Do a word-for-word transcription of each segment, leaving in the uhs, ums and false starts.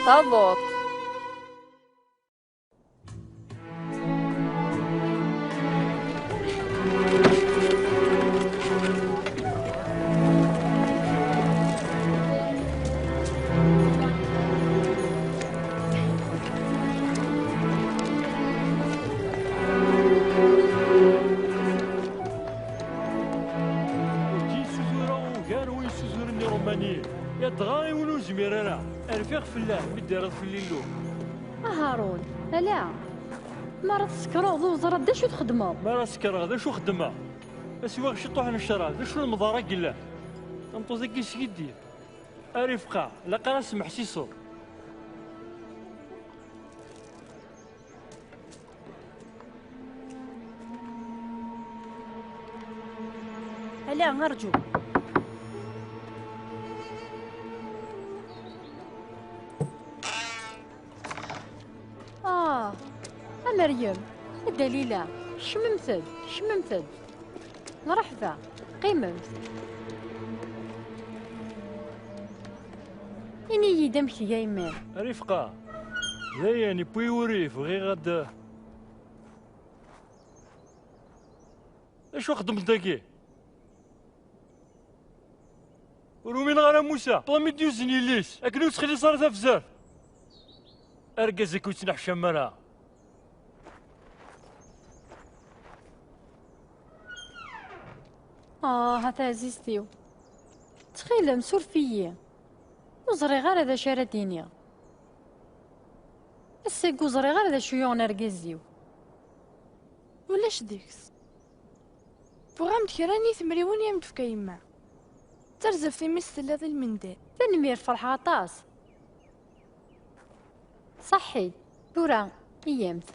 Taḍuṭ. Ur d-yessuzur ara ugar n win ssuzuren Irumaniyen. Yadɣa i win ur zmir ara. Rfiɣ fell-am mi d-terriḍ fell-i Illu. A Haṛun, ala! Mi ara tsekreḍ ur ẓriɣ d acu txeddmeḍ. Mi ara sekreɣ d acu xeddmeɣ? Ad swiɣ ciṭuḥ n ccrab, d acu n lemḍara i yellan? Tameṭṭut-agi sgiddi. A Rifqa, ilaq ara s-meḥsiseḍ. Ala, rǧu. Ah, a Meryem, a Dalila, kecmemt-d, kecmemt-d. Mṛeḥba, qqimemt. Ini-yi-d amek tga yemma-m. Rifqa, dayen, iwwi wurif, bɣiɣ ad... D acu xeddmeḍ dagi? Ur umineɣ ara Musa. Ṭṭlam i d-yuzen yelli-s, akken ur ttxelliṣ ara tabzert. Argaz-agi ur ttneḥcam ara. Ah, a taɛzizt-iw. Ttxil-m, suref-iyi. Ur ẓriɣ ara d acu ara d-iniɣ. Ass-agi ur ẓriɣ ara d acu yuɣen argaz-iw. Ulac deg-s. Bɣiɣ-am-d kra n yitemriwen i am-d-tefka yemma. D tarzeft imi s telliḍ i lmendad. Tanemmirt, ferḥeɣ aṭas. Ṣaḥḥit, tura iyyamt.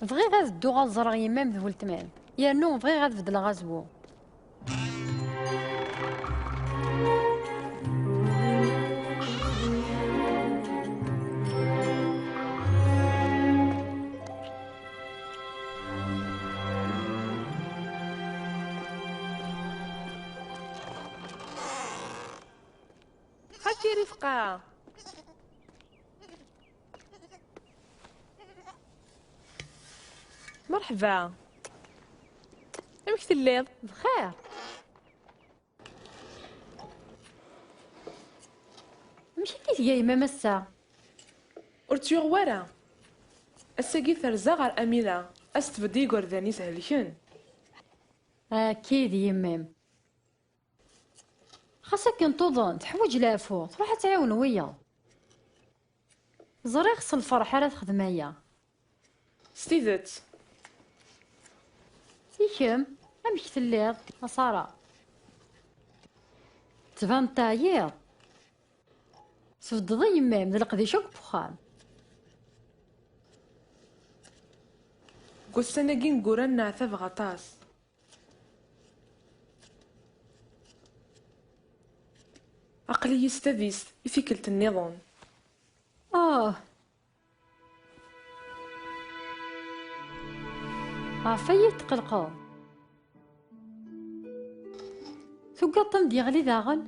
Bɣiɣ ad dduɣ ad ẓreɣ yemma-m d weltma-m, yernu bɣiɣ ad beddleɣ azwu. Xalti Rifqa. Merḥba. Amek telliḍ? Bxir. Amek akka i tga yemma-m ass-a? Ur tt-yuɣ wara. Ass-agi terza ɣer Amila, ad s-tbedd i yigerdan-is helken. Akkid yemma-m. Xas akken tuḍen, teḥwaǧ leɛfu, truḥ ad tɛiwen wiyaḍ. Ẓriɣ s lferḥ ara texdem aya. S tidet. I kemm, amek telliḍ, a Sara? Tbaneḍ teɛyiḍ. Tbeddeḍ i yemma-m d leqdic akk n wexxam. Deg ussan-agi ineggura nneɛtabeɣ aṭas. Aql-iyi s tadist i tikkelt nniḍen. Ah! Ɣef ay tqellqeḍ? Tugaḍ-t ad am-d-yeɣli daɣen?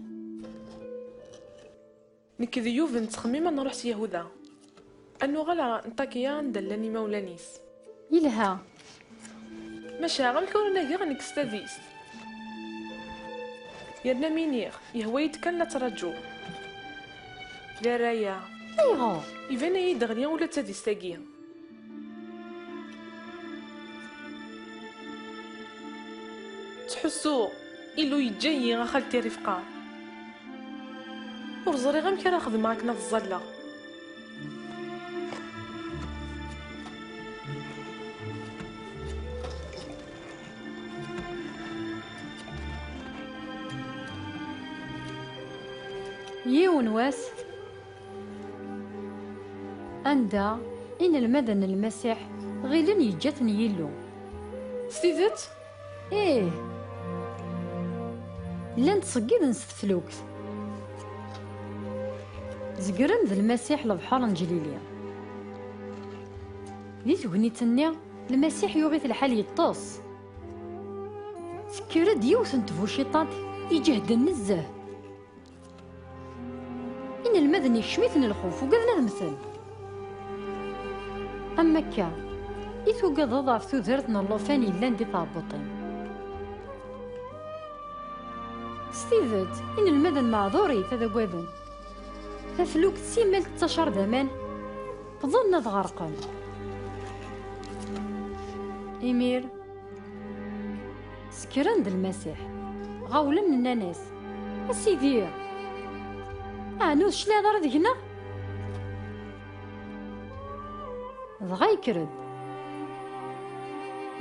Nekk d Yub nettxemmim ad nruḥ s Yahuda. Ad nuɣal ɣer Anṭakiya anda llan imawlan-is. Yelha. Maca amek ur nagiɣ nekk s tadist? Yerna mi niɣ, yehwa-yi-d kan la ttṛaǧuɣ. Di rraya. Ayɣer? Iban-iyi-d ɣliɣ ula d tadist-agi. Ttḥussuɣ, Illu yeǧǧa-yi a xalti Rifqa. Ur ẓriɣ amek ara xedmeɣ akken ad ẓẓalleɣ. Yiwen wass, anda inelmaden n Lmasiḥ ɣilen yeǧǧa-ten Yillu. S tidet? Ih. Llan ttṣeggiden s teflukt. Zegren d Lmasiḥ lebḥer n Ǧlili. Di tegnit-nni, Lmasiḥ yuɣ-it lḥal yeṭṭes. Tekker-d yiwet n tbuciṭant iǧehden nezzeh. Inelmaden ikcem-iten lxuf, ugaden ad mmten. Am akka i tugadeḍ ɣef tudert n llufan yellan di tɛebbuṭ-im? S tidet, inelmaden meɛdurit ad agaden. Taflukt simmal tettacar d aman, wwḍen ad ɣerqen. Imir, Sekkren-d Lmasiḥ, ɣawlen, nnan-as: "A Sidi, ɛni ur tecliɛeḍ ara deg-neɣ?" Dɣa yekker-d,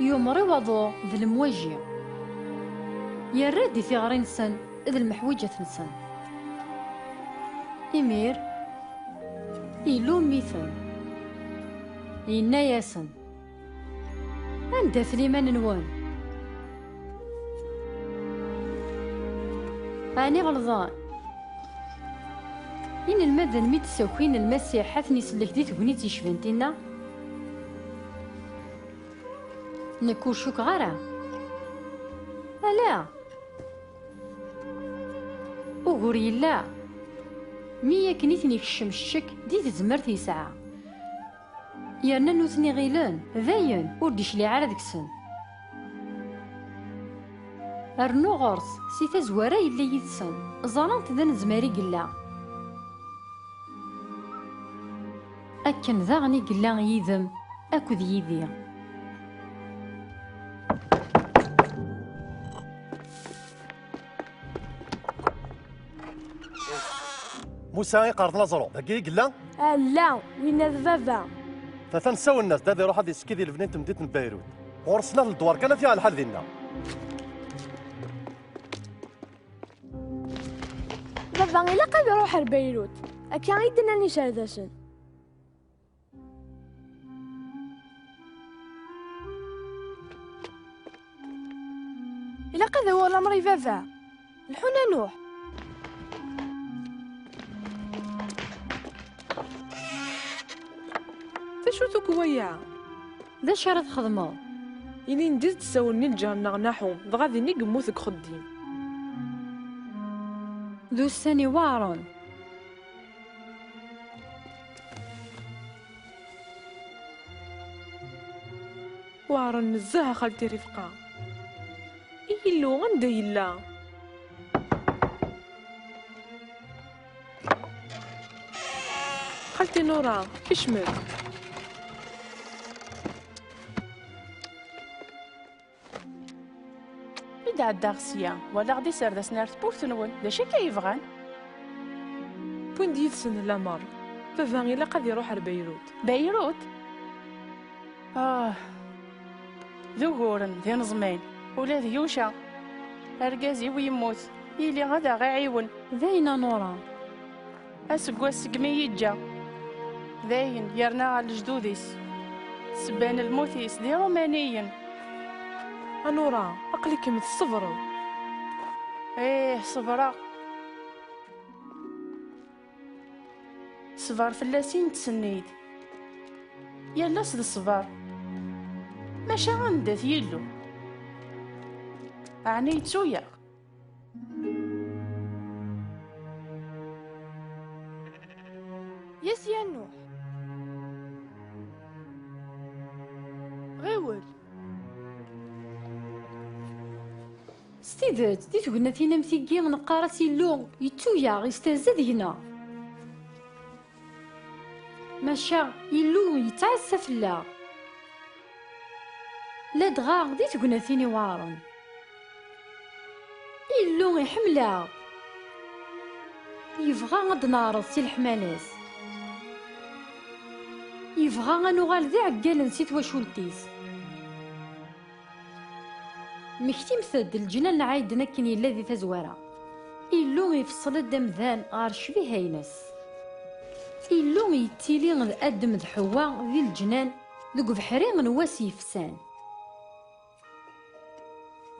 yumer i waḍu d lemwaji, yerra-d i tiɣri-nsen d lmeḥwiǧat-nsen. Imir, ilum-iten, yenna-yasen: "Anda-ten iman-nwen? Ɛni ɣelḍen?" Inelmaden mi d-ssakin Lmasiḥ ad ten-isellek di tegnit yecban tinna, nekk ur cukkeɣ ara. Ala! Ugur yella mi akken i ten-ikcem ccek di tezmert yesɛa. Yerna nutni ɣilen dayen ur d-icliɛ ara deg-sen. Rnu ɣur-s, si tazwara yella yid-sen, ẓran-t d anezmar i yella. Akken daɣen i yella yid-m akked yid-i. Musa iqerḍen aẓru, dagi i yella? Ala, winna d baba. Atan ssawlen-as-d ad iruḥ ad iskid i lebni n temdint n Beyrut. Ɣur-s snat ledwar kan ad t-yaɣ lḥal dinna. Baba, ilaq ad iruḥ ar Beyrut. Akka i d-nnan iserdasen. Ilaq ad awiɣ lamer i baba. Lḥun a Nuḥ. D acu-t akk waya? D acu ara txedmeḍ? Ilindi d ttsawen-nni n lǧar-nneɣ Naḥum, dɣa din i yemmut deg uxeddim. D ussan iweɛren. Weɛren nezzeh a xalti Rifqa. I Yillu, anda yella? Xalti Nura, kecmet. Mi d-ɛeddaɣ sya, walaɣ-d iserdasen ar tewwurt-nwen. D acu akka ay bɣan? Wwin-d yid-sen lamer. Baba ilaq ad iruḥ ar Beyrut. Beyrut? Ah, d uguren, d ineẓman. Ula d Yuca, argaz-iw yemmut, yili ad aɣ-iɛiwen. D ayen a Nura. Aseggas segmi yeǧǧa, dayen yerna ɣer lejdud-is. Ssebba n lmut-is d Irumaniyen. A Nura, aql-ikem tṣebreḍ. Ih, ṣebreɣ. Ṣṣber fell-as i nettsennid. Yal ass d ṣṣber. Maca anda-t Yillu? Ɛni yettu-yaɣ? Yes ya Nuḥ. Ɣiwel. S tidet, di tegnatin am tigi neqqar-as Illu yettu-yaɣ, yestehza deg-neɣ. Maca Illu yettɛassa fell-aɣ. Ladɣa di tegnatin iweɛren. Illu iḥemmel-aɣ. Yebɣa ad d-neɛreḍ si leḥmala-s. Yebɣa ad nuɣal d iɛeggalen si twacult-is. Mmektimt-d leǧnan n Ɛiden akken yella di tazwara. Illu ifeṣṣel-d amdan ɣer ccbiha-ines. Illu yettili d Adem d Ḥewwa di leǧnan deg ubeḥri n wass yefsan.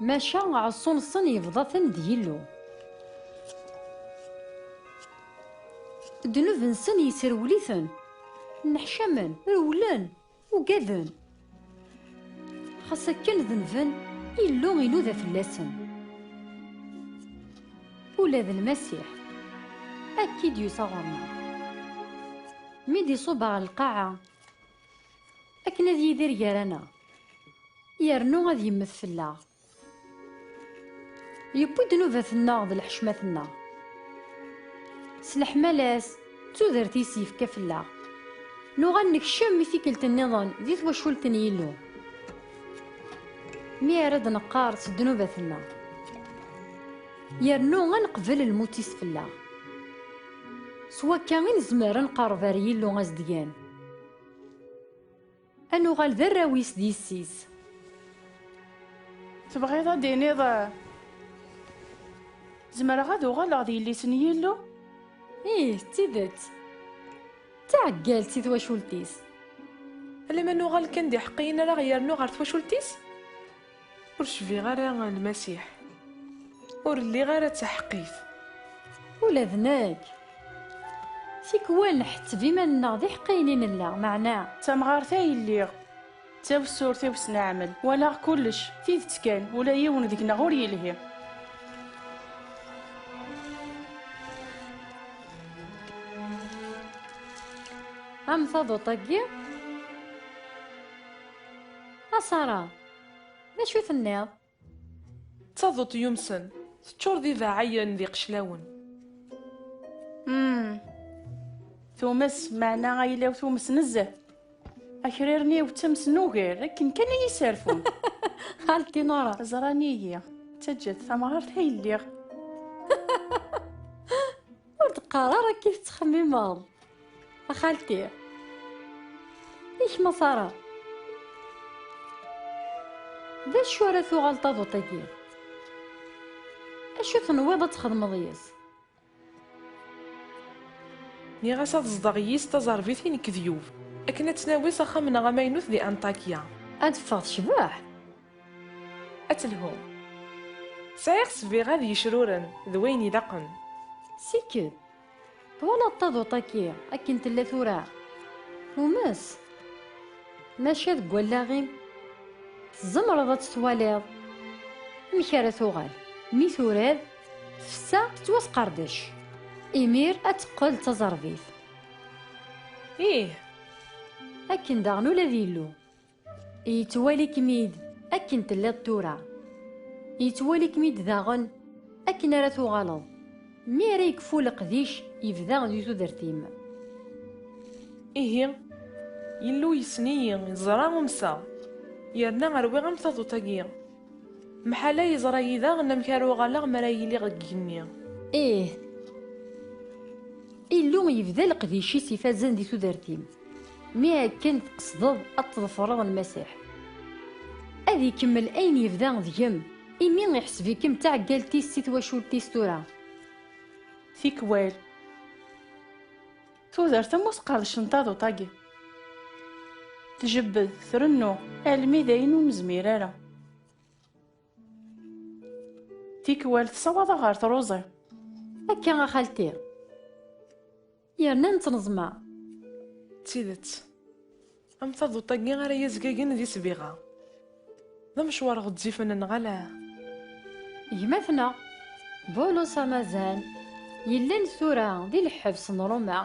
Maca aɛeṣṣu-nsen yebḍa-ten d Yillu. Ddnub-nsen yesrewwel-iten, nneḥcamen, rewlen, ugaden. Xas akken denben, Illu inuda fell-asen. Ula d Lmasiḥ akka i d-yusa ɣur-neɣ. Mi d-iṣubb ɣer lqaɛa, akken ad yidir gar-aneɣ, yernu ad yemmet fell-aɣ. Yewwi-d nnubat-nneɣ d leḥcmat-nneɣ. S leḥmala-s, d tudert-is yefka fell-aɣ. Nuɣal nekcem i tikkelt nniḍen di twacult n Yillu. Mi ara d-neqqar s ddnubat-nneɣ, yernu ad neqbel lmut-is fell-aɣ. S wakka i nezmer ad nqerreb ar Yillu azedgan, ad nuɣal d arraw-is d yessi-s. Tebɣiḍ ad d-tiniḍ, eh, zemreɣ ad uɣaleɣ d yelli-s n Yillu? Ih, d tidet. D taɛeggalt i twacult-is. Alamma nuɣal kan d iḥeqqiyen ara ɣ-yernu ɣer twacult-is? Ur cbiɣ ara Lmasiḥ. Ur lliɣ ara d taḥeqqit. Ula d nekk. Tikwal nḥetteb iman-nneɣ d iḥeqqiyen i nella, meɛna. D tamɣart ay lliɣ. D tawessurt-iw s leɛmel. Walaɣ kullec. Tidet kan, ula yiwen deg-neɣ ur yelhi. Am taduṭ-agi? A Sara, d acu tenniḍ? D taduṭ yumsen, teččur d ibeɛɛayen d iqeclawen. Hmm. Tumes, meɛna ayla-w tumes nezzeh. Akrir-nni yewtem s nnuger, akken kan i yi-serfun. Xalti Nora. Ẓran-iyi, d taǧǧat tamɣart ay lliɣ. Ur d-qqar ara akka i tettxemmimeḍ, a xalti. I kemm a Sara? D acu ara tuɣal taduṭ-agi? Acu tenwiḍ ad txedmeḍ yis? Nniɣ-as ad ẓḍeɣ yis taẓerbit i nekk d Yub, akken ad tt-nawi s axxam-nneɣ amaynut di Anṭakya. Ad teffeɣ tecbeḥ. Ad telhu. Sɛiɣ ssbiɣa d yecruren, d wayen ilaqen. Sikked, twalaḍ taduṭ-agi akken tella tura? Tumes. Maca deg wallaɣ-im, tzemreḍ ad tt-twaliḍ. Amek ara tuɣal? Mi turad, tfessa, tettwasqerdec. Imir ad teqqel d taẓerbit. Ih. Akken daɣen ula d Illu. Yettwali-kem-id akken telliḍ tura. Yettwali-kem-id daɣen akken ara tuɣaleḍ. Mi ara yekfu leqdic yebda di tudert-im. Ihi, Yillu yessen-iyi, yeẓra umseɣ, yerna rwiɣ am taduṭ-agi. Mḥala yeẓra-yi daɣen amek ara uɣaleɣ mi ara yiliɣ deg igenni. Ih. Illu yebda leqdic-is ifazen di tudert-im. Mi akken tqesdeḍ ad tḍefreḍ Lmasiḥ, ad ikemmel ayen yebda deg-m, imi iḥseb-ikem d taɛeggalt-is si twacult-is tura. Tikwal. Tudert am usqerdec n taduṭ-agi. Tjebbed, trennu, almi d ayen ur nezmir ara. Tikwal tessawaḍ-aɣ ɣer truẓi. Akka a xalti. Yerna nettneẓma. D tidet. Am taduṭ-agi ara yazgagen di sbiɣa. D amecwar ɣezzifen neɣ ala? Gma-tneɣ, Bulus amazan, yellan tura di lḥebs n Ruma,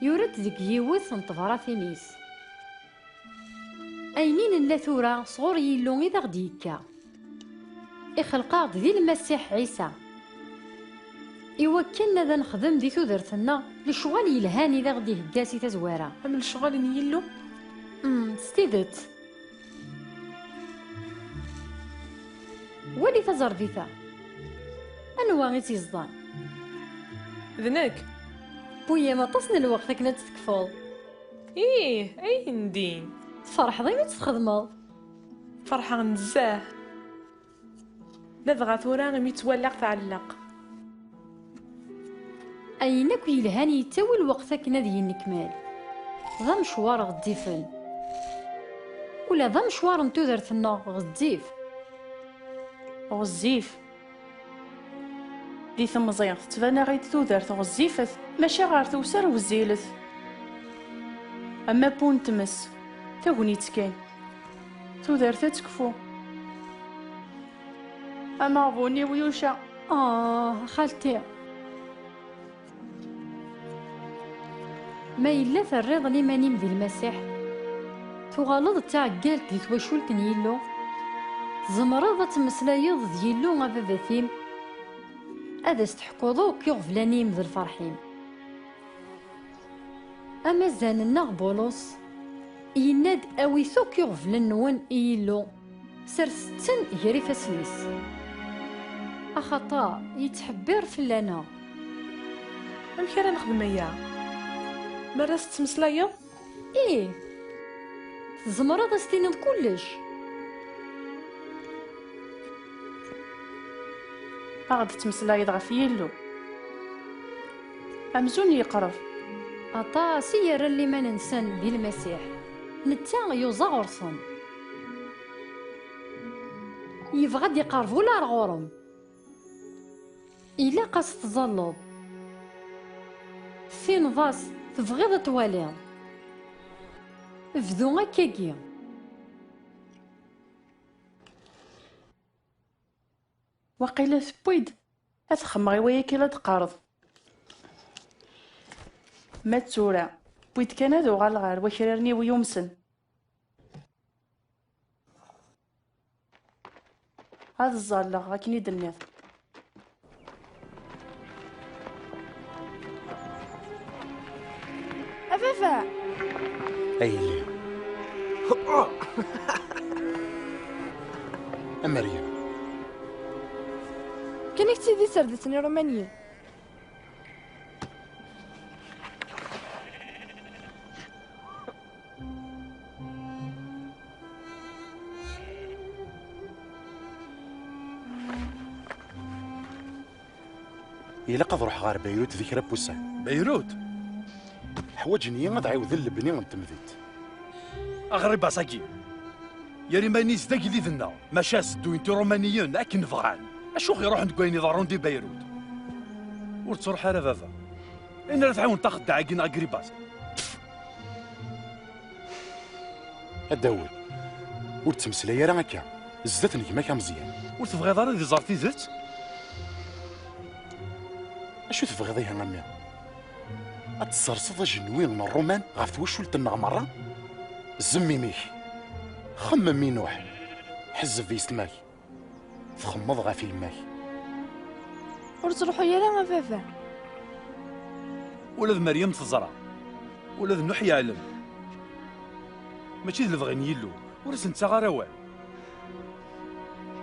yura-d deg yiwet n tebratin-is. Ayen i nella tura sɣur Yillu i d aɣ-d-yekka. Ixleq-aɣ-d di Lmasiḥ Ɛisa. Iwakken ad nexdem di tudert-nneɣ lecɣal yelhan i d aɣ-d-ihegga si tazwara. Am lecɣal n Yillu? Mm, s tidet. Wali taẓerbit-a. Anwa i tt-yeẓḍan? D nekk. Wwin-am aṭas n lweqt akken ad tt-tekfuḍ. Ih, ayendin. Tferḥeḍ imi tt-txedmeḍ? Ferḥeɣ nezzeh. Ladɣa tura imi ttwalaɣ tɛelleq. Ayen akk yelhan yettawi lweqt akken ad yennekmal. D amecwar ɣezzifen. Ula d amecwar n tudert-nneɣ ɣezzif. Ɣezzif. Di temẓi, tettban-aɣ-id tudert ɣezzifet, maca ɣer tewser wezzilet. Am abbu n tmes, tagnit kan. Tudert ad tekfu. Ameɣbun-iw yuca. Ah, xalti. Ma yella terriḍ liman-im di Lmasiḥ, tuɣaleḍ d taɛeggalt di twacult n Yillu, tzemreḍ ad temmeslayeḍ d Yillu a baba-tim, ad as-teḥkuḍ akk iɣeblan-im d lferḥ-im. Amazan-nneɣ Bulus yenna-d: "Awit akk iɣeblan-nwen i Yillu, serset-ten gar ifassen-is, axaṭer yettḥebbir fell-aneɣ." Amek ara nexdem aya? Mi ara s-tettmeslayeḍ? Ih, tzemreḍ a s-tiniḍ kullec. Aɣ-d tettmeslayeḍ ɣef Yillu. Amzun yeqreb. Aṭas i yerran liman-nsen di Lmasiḥ, netta yuẓa ɣur-sen. Yebɣa ad d-iqerreb ula ar ɣur-m. Ilaq a s-tẓalleḍ. Tiniḍ-as tebɣiḍ ad twaliḍ. Bdu akkagi. Waqila tewwi-d. Ad xemmeɣ i wayagi la d-qqareḍ. Ma d tura, wwi-d kan ad uɣaleɣ ar wakraren-iw yumsen. Ad ẓẓalleɣ akken i d-tenniḍ. A baba! A yelli. A Meryem. Kan i k-tt-id-iserdsen Irumaniyen. Ilaq ad ruḥeɣ ɣer Beyrut di kra n wussan. Beyrut? Ḥwaǧen-iyi ad ɛiwden lebni n temdint. Aɣrib-as-agi. Yerra iman-is d agellid-nneɣ, maca sedduyen-t Irumaniyen akken bɣan. Acu i ɣ-iruḥen deg wayen iḍerrun di Beyrut? Ur ttruḥ ara, baba. Ayen ara tɛiwneḍ axeddaɛ-agi neɣ Agribas? A Dawed, ur ttmeslay ara akka, zdat n gma-k ameẓyan. Ur tebɣiḍ ara ad iẓer tidet? Acu tebɣiḍ ihi a mmi? Ad tesserseḍ ajenwi n Ṛṛuman ɣef twacult-nneɣ merra? Zemmem imi-k. Xemmem i Nuḥ. Ḥezzeb yessetma-k. Txemmeḍ ɣef yemma-k. Ur ttruḥu ara a baba. Ula d Meryem teẓra. Ula d Nuḥ yeɛlem. Mačči d lebɣi n Yillu. Ur asen-ttaɣ ara awal.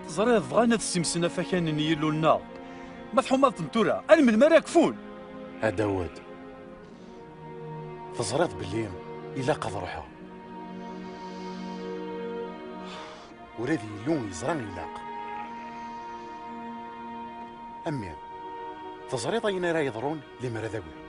Teẓriḍ, bɣan ad ssimsen afakan n Yillu-nneɣ. Ma tḥumaḍ-ten tura, ar melmi ara kfun? A Dawed, teẓriḍ belli ilaq ad ruḥeɣ. Ula d Yillu yeẓra ilaq. A mmi, teẓriḍ ayen ara yeḍrun limer ad agiɣ?